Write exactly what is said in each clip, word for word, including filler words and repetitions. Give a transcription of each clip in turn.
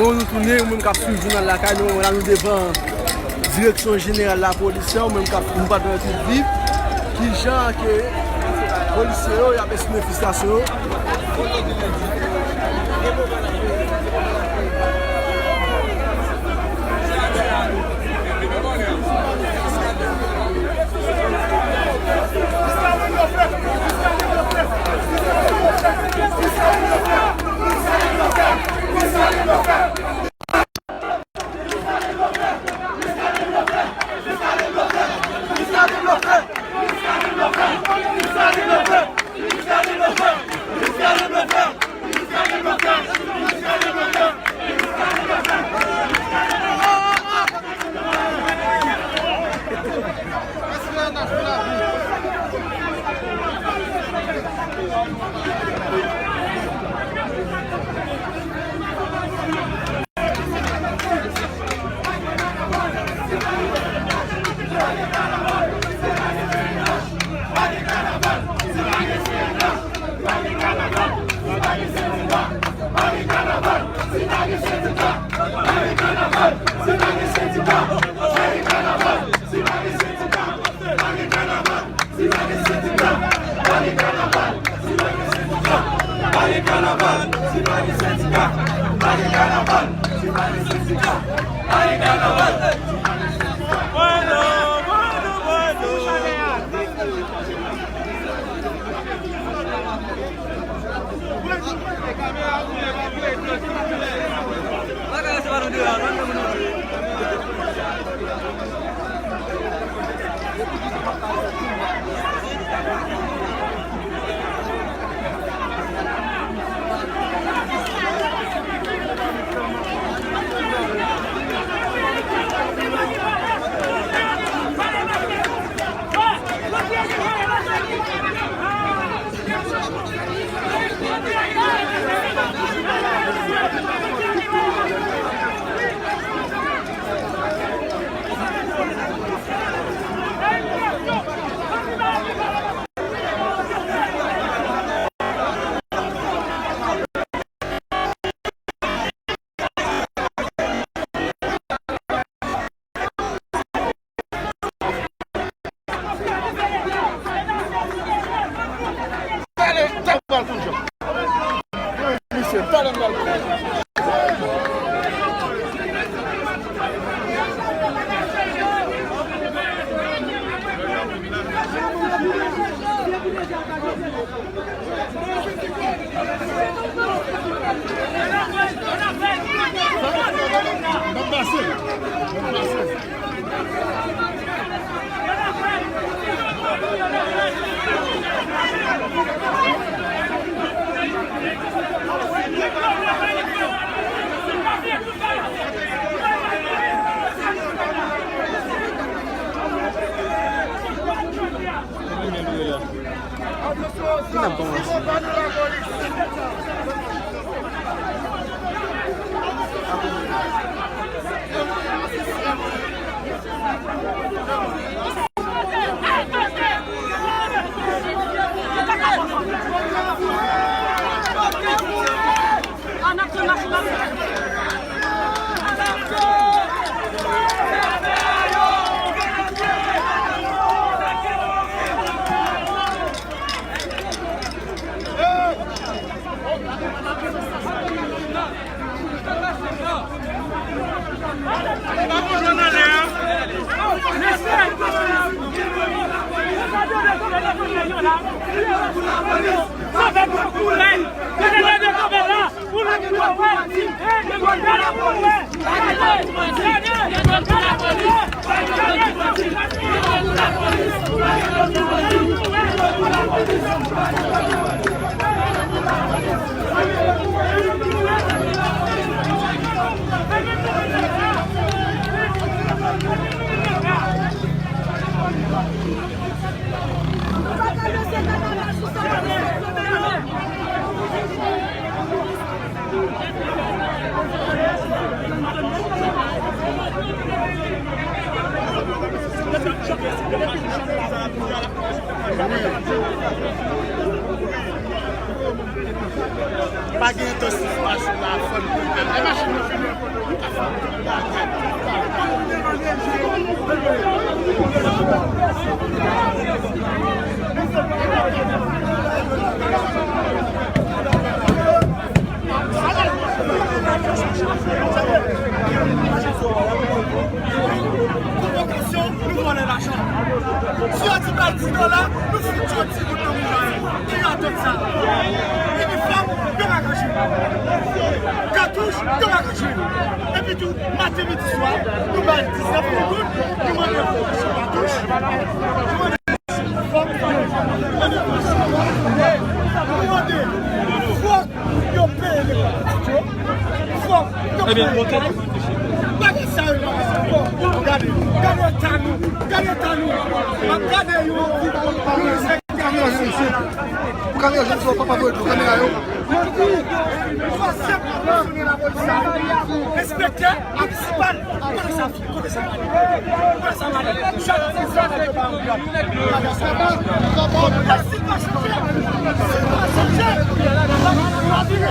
Bon, nou tounen, ou menm k ap swiv jounal Lakay, nou la nou devan Direksyon Jeneral Lapolis la, ou menm k ap nou pa dwe tout viv. Kijan ke polisye yo y ap eksprime fristrasyon yo? Talè, talè m pral konn jan. Wi, misye, talè m pral konn jan. Ti dola, nou fout jodi nou nan mouda yo. Ki radòt sa? Inifòm, yo pa ka jwenn. Katouch, yo pa ka jwenn. Epi tou, maten, midi, swa, nou bay diznèf mil goud, nou mande pou achte katouch, nou mande inifòm, nou mande, nou mande, fòk yo peye lekòl yo. Fòk yo peye. Bagay sa yo, bagay sa yo. Bon, gade, gade eta nou, gade eta nou. M ap gade yo. Pou kamera jwenn sou papa voye dlo kamera yo. Twazyèm pwomosyone lapolis sa. Enspektè minisipal. Kote sa, kote sa pale? Kote sa pale? Chak ti sa yo pa anpil. Kote sa pale? Kote sa pale? Jodi a, jodi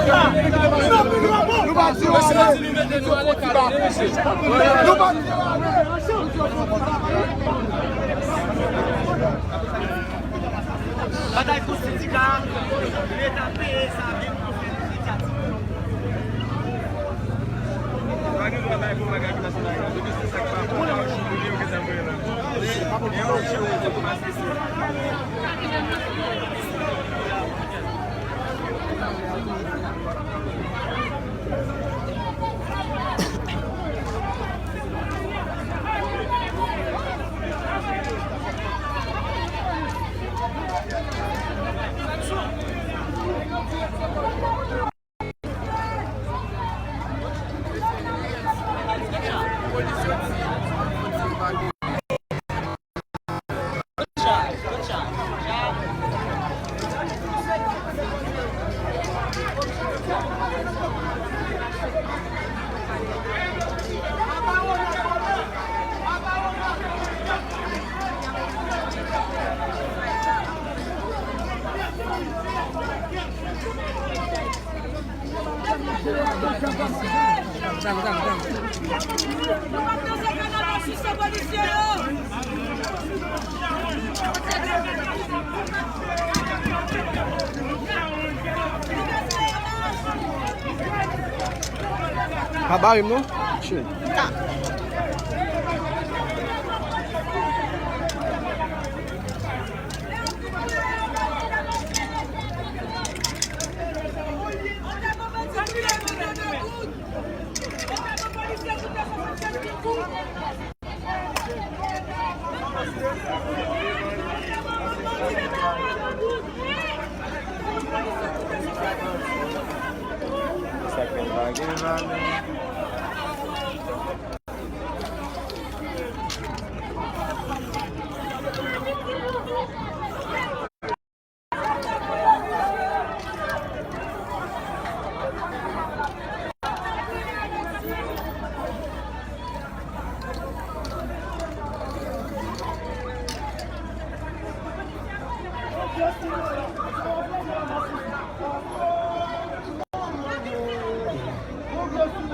a, nou pa di yo ale. Nou pa di yo ale. Batay kont sendika, Leta peye sa byen pou fè nou medyatik. Pa gen dwa bay pou bagay ki pase la. Depi se sa k pa bon, yo gen sa pou yo la. Pa bare m non. Shit.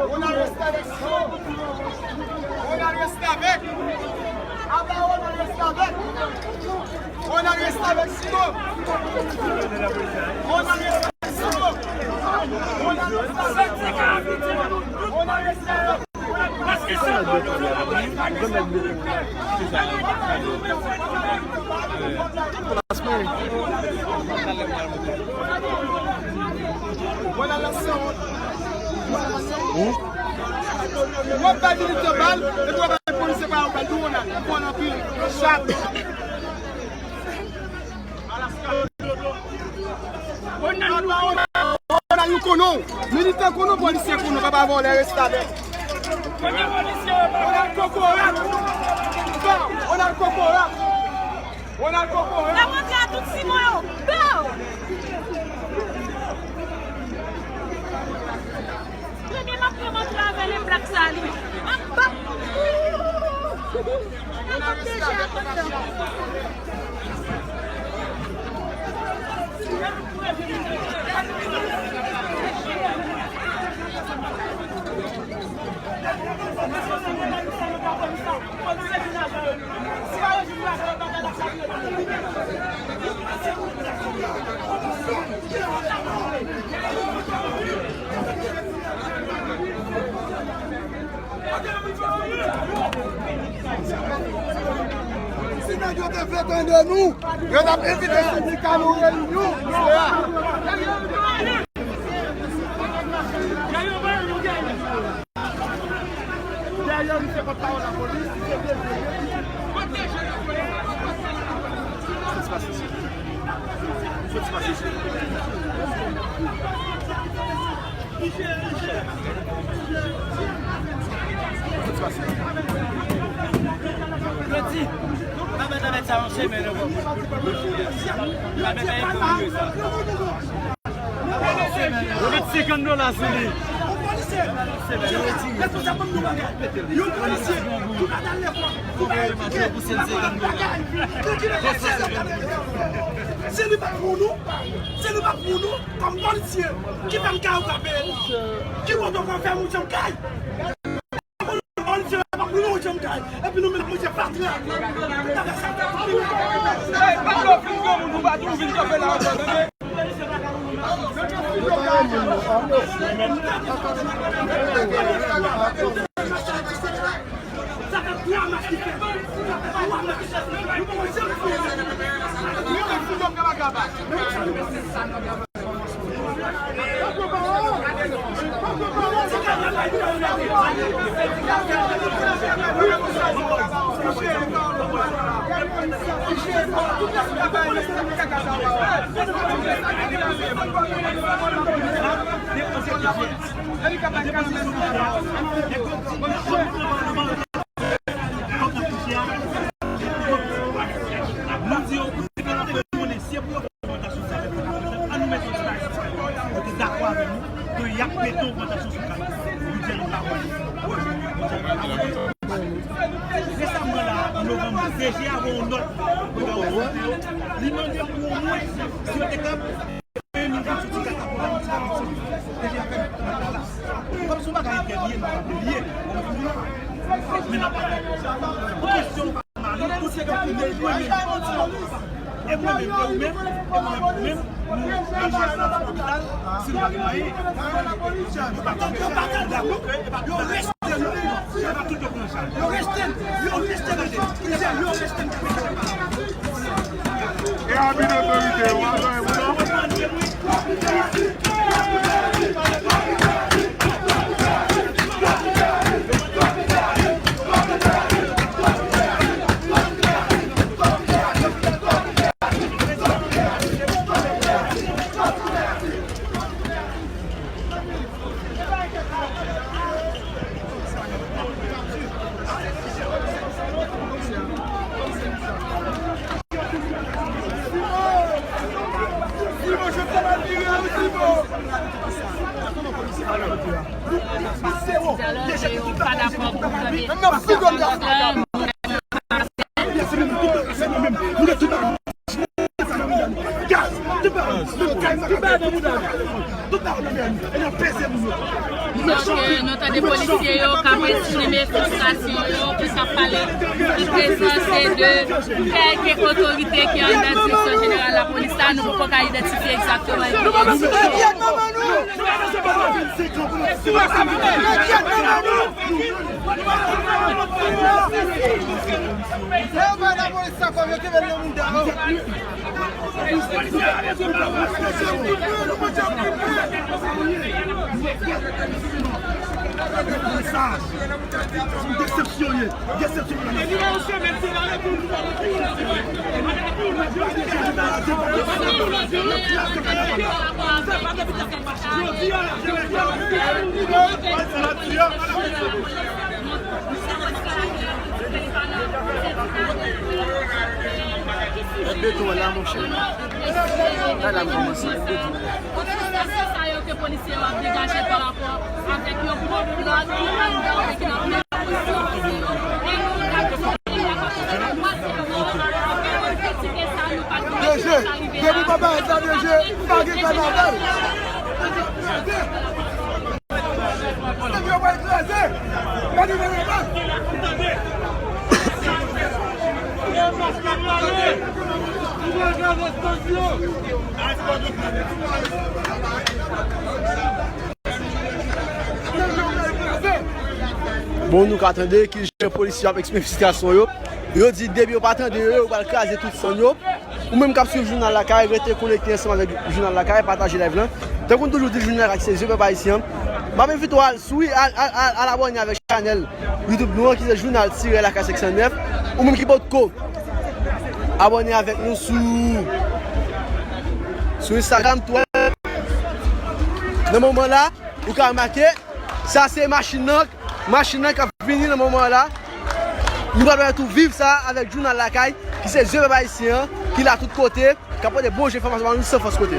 On arrête avec Simon. On arrête avec. Ah ben, on arrête avec. On arrête avec Simon. On arrête avec Simon. On arrête avec. On arrête avec. W ap bay militè bal, epi w ap bay polisye pa yon bal, tou Ronald, ou konn anpil, chat. Ronald, nou konnen w. Militè konnen w, polisye konnen w, papa vòlè, restavèk. Ronald kokorat. Ronald kokorat. Ronald kokorat. L ap antre a tout Simon yo. Pow! Premye m ap pran m antre avè le blak sa li. Anba. Anba deja kontan. Yo te vle tande nou. Yo t ap envite sendika nou reyinyon. Dèyè misye pòtpawòl lapolis, misye te vle. Soti pase isi. Soti pase isi. Soti pase isi. Klodi, pa mèt avèk sa yon semèn ankò. Pa mèt avèk sa. Yo met senkant dola sou li. Responsab, ban m yon bagay. Yon polisye ki pa t al lekòl, ki pa etidye, ki pa konn bagay, ki ki lekòl, se li k ap gade. Si li pa t pou nou, si li pa t pou nou, kòm polisye, ki fè m kay ou ka peye? Ki kote w ka fè moun janm kay? Epi nou menm manje fatra. Hey, pa blòf, vin granmoun, nou pa tou vin kanpe la ankò, tande. Sa fè twa match ki fèt. Sa fè twa match. Nou poko janm fini. Nou di yo, pou se fè nan konnen, si e pou yo fè ogmantasyon sa, an nou mete yon ti bagay sou tab. Yo te dakò avè nou ke y ap mete ogmantasyon sou tab. Bidjè nou pa wè. Bidjè nou pa wè. Resaman la, an novanm, D G a voye yon nòt pou yo. Li mande pou omwen, si yo te ka Kòm se yon bagay entèn li ye, nou ap li ye. Men n ap atè. Pou kesyon pa mal, tout se kapab li ye, mwen menm. E mwen menm, e ou menm, e mwen menm, ou menm, nou, nou mache nan lopital, si nou pa gen mwayen. Yo pa tande, yo pa tande. Yo reste, yo reste, yo reste. E abi de otorite yo, pa jwenn moun nan. Donk, nou tande polisye yo k ap eksprime fristrasyon yo, ki ap pale de prezans e de kèk otorite ki anndan Direksyon Jeneral Lapolis la, nou poko ka idantifye egzakteman ki yo ye. Desepsyon ye. Desepsyon. Beton la, monchè. Gade la, kòmanse beton. Sa yo ke polisye yo ap degaje pa rapò avèk yon gwo flòt ki anndan e ki nan plen pozisyon. E nou ka di se peyi a pa fè sa. Anpil moun kritike sa, nou pa t vle ke sa rive la. D G, depi pa parèt la, D G, pa gen kanaval. Nèg yo pral kraze. Gade kanaval. Bon, nou ka tande ki jan polisye ap eksprime fristrasyon yo. Yo di depi yo pa tande yo, yo pral kraze tout sann yo. Ou menm k ap swiv Jounal Lakay, rete konekte ansanm avèk Jounal Lakay, pataje live lan. Tankou n toujou di l, Jounal Lakay se zye pèp ayisyen an. M ap envite w al sou, al, al, al, al abòne avèk chanèl YouTube nou an ki se Jounal Tirè Lakay senk san nèf. Ou menm ki potko abòne avèk nou sou, sou Instagram, Twitter. Nan moman la, ou ka remake, sa se machin nan, machin nan k ap vini nan moman la. Nou pral pèmèt ou viv sa avèk Jounal Lakay, ki se zye pèp ayisyen an, ki la tout kote, k ap pote bon jan enfòmasyon ba nou san fòs kote.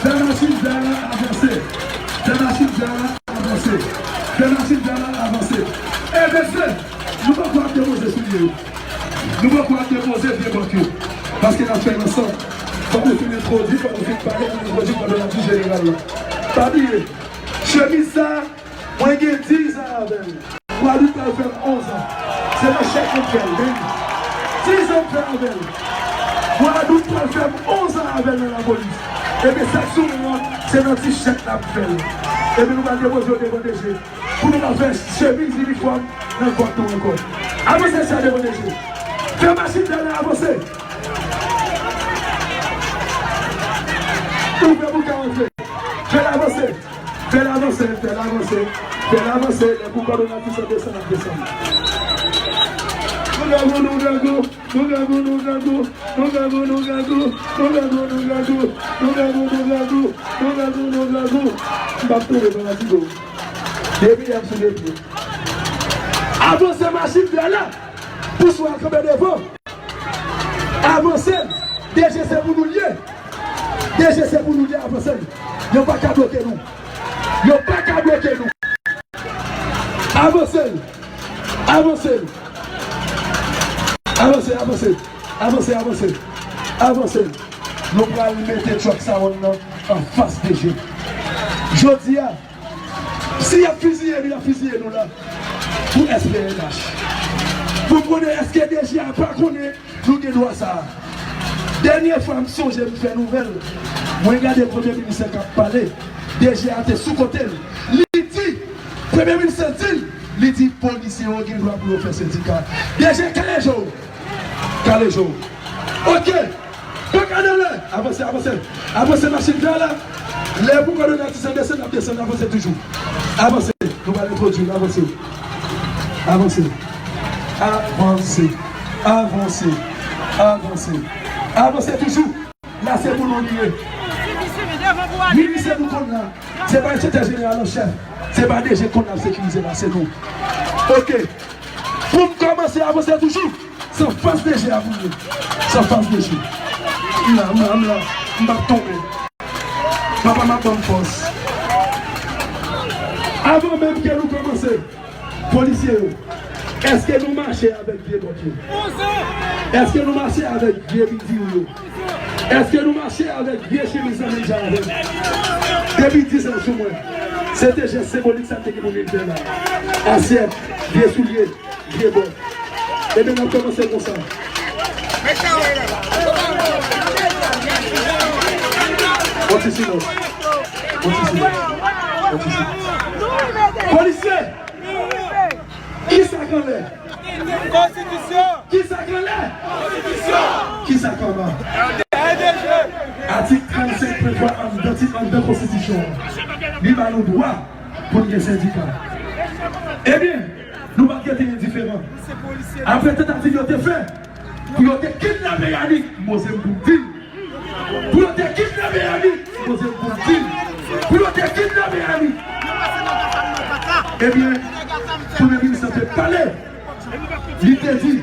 Fè machin djay la avanse. Fè machin djay la avanse. Fè machin djay la avanse. E mesye, nou poko ap depoze soulye yo. Nou poko ap depoze vye bòt yo. Paske n ap fè l ansanm. Fòk nou fin entwodui, fòk nou fin pale, fin entwodui pandan n ap di jeneral la. Pa bliye, chemiz sa, mwen gen diz an avè l. Gwadloup pral fè m onz an. Se nan chèk mwen fè l, men diz an m fè avè l. Gwadloup pral fè m onz an avè l nan lapolis. Ebyen, sa k sou mwen an, se nan ti chèk la m fè l. Ebyen, nou pral depoze yo devan D G. Pou nou ka fè chemiz inifòm, nan kòt nou ankò. Avanse sa devan DG. Fè machin dèyè la avanse. Ouvè bouda antre. Fè l avanse. Fè l avanse. Fè l avanse. Fè l avanse. Lè pou kòdonat sa desann, ap desann. Nou grangou, nou grangou. Nou grangou, nou grangou. Nou grangou, nou grangou. Nou grangou, nou grangou. Nou grangou, nou grangou. Nou grangou, nou grangou. M p ap tonbe nan latigo. Depi yè m sou de pye. Avanse machin dèyè la. Pou sou al kanpe devan. Avanse. DG se pou nou l ye. DG se pou nou l ye, avanse. Yo pa ka bloke nou. Yo pa ka bloke nou. Avanse. Avanse. Avanse, avanse. Avanse, avanse. Avanse. Nou pral mete truck sound nan anfas DG. Jodi a, si y ap fiziye nou, y ap fiziye nou la pou S P N H. Pou m konnen èske DG a pa konnen nou gen dwa sa a. Dènye fwa m sonje m fè nouvèl, mwen gade premye minis lan k ap pale, DG a te sou kote l. Li di, premye minis lan di l, li di polisye yo gen dwa pou yo fè sendika. DG, kale je w. Kale je w. Ok. Paka nan lè. Avanse, avanse. Avanse machin dèyè la. Lè pou kòdonat sa desann, ap desann, avanse toujou. Avanse. Nou pral entwodui l, avanse. Avanse. Avanse. Avanse. Avanse. Avanse toujou. La se pou nou li ye. Minis se nou konn la. Se pa enspektè jeneral an chèf. Se pa DG konn ap sekirize la, se nou. Ok. Pou m kòmanse avanse toujou. Se anfas DG a pou m ye. Se anfas DG. M la, m la, m la. M p ap tonbe. Papa m ap ban m fòs. Avan menm ke nou kòmanse, polisye yo, èske nou mache avèk vye bòt yo? Èske nou mache avèk vye bidon yo? Èske nou mache avèk vye chemiz nan menm jan avè m? Depi dis an sou mwen, se te jès senbolik sa te gen pou vin fè la. Asyèt, vye soulye, vye bòt. Ebyen, n ap kòmanse konsa. On ti silans. On ti silans. On ti silans. Polisye! Kisa k anlè? Konstitisyon! Kisa k anlè? Konstitisyon! Kisa k anba? Atik trannsenk pwen twa anndan ti, anndan konstitisyon an. Li ba nou dwa pou n gen sendika. Ebyen, nou pa t rete endiferan. Apre tantativ yo te fè pou yo te kidnape Yanick, m poze m pou m di l. Pou yo te kidnape Yanick, m poze m pou m di l. Pou yo te kidnape Yanick. Ebyen, premye minis lan te pale. Li te di,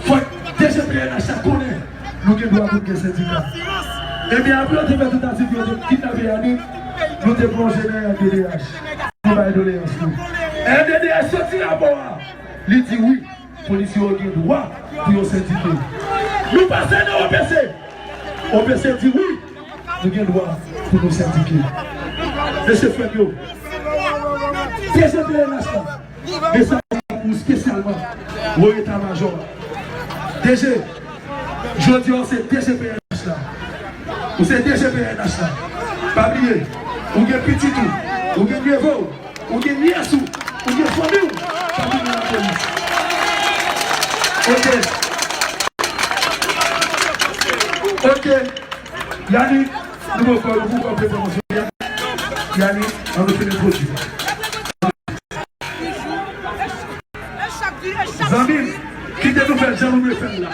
fòk DGPNH la konnen nou gen dwa pou n gen sendika. Ebyen, apre yo te fè tantativ pou yo te kidnape Yanick, nou te plonje nan RDDH. Nou bay doleyans nou. RDDH soti rapò a. Li di wi, polisye yo gen dwa pou yo sendike. Nou pase nan OPC. OPC di wi, nou gen dwa pou nou sendike. Mesye frè m yo, DGPNH la, mesaj la pou espesyalman wo eta majò. DG, jodi a w se DGPNH la. Ou se DGPNH la. Pa bliye, ou gen pitit ou, ou gen nevè w, ou gen nyès ou, ou gen fanmi w k ap vin nan lapolis. Ok. Ok. Yanick, nou poko, nou poko fè pwomosyon. Yanick, ann nou fini pwodui. Zanmi m, kite nou fè l jan nou dwe fè l la.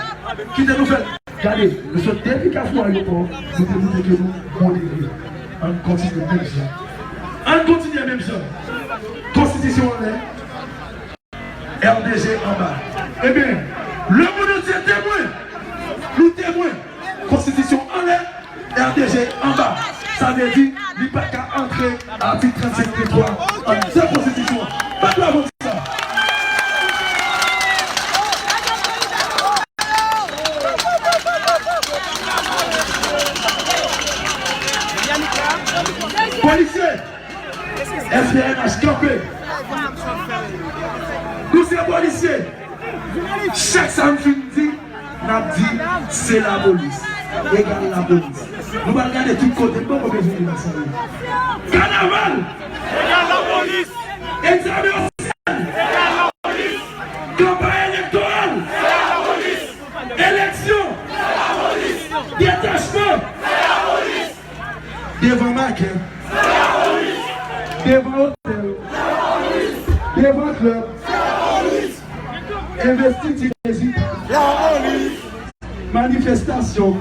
Kite nou fè l. Gade, nou sot depi Kafou Ayewopò, nou te montre ke nou modere. Ann kontinye menm jan. Ann kontinye menm jan. Konstitisyon anlè, RDG anba. Ebyen, lemonn antye temwen. Nou temwen. Konstitisyon anlè, RDG anba. Sa vle di, li pa ka antre atik trannsenk pwen twa anndan konstitisyon an. Bat bravo pou sa. Polisye, S P N H kanpe. Nou se polisye. Chak sa m fin di, n ap di, se lapolis. Egal lapolis. Nou pral gade tout kote, m poko bezwen di sa yo. Kanaval! Egal lapolis! Egzamen ofisyèl! Egal lapolis! Detachman! Devan makèt. Devan otèl. Devan klèb. Envestiti prezidan. Manifestasyon.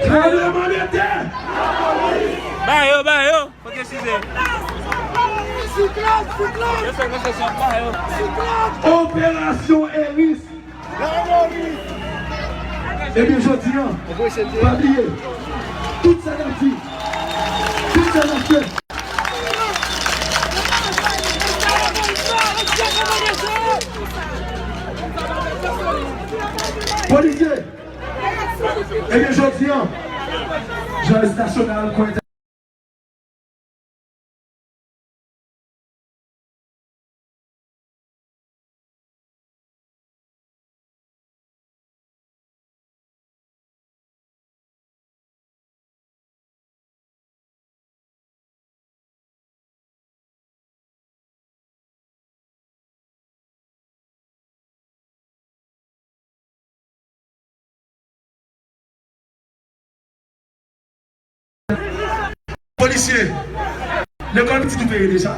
Tranblemanntè. Ba yo, ba yo. Kote size? Siklòn, siklòn. Yo fè konsesyon, ba yo. Siklòn. Operasyon Eris. Ebyen, jodi a, pa bliye, tout sa n ap di, tout sa n ap fè. Polisye, ebyen, jodi a, jounalis nasyonal, kwen Polisye, lekòl pitit ou peye deja?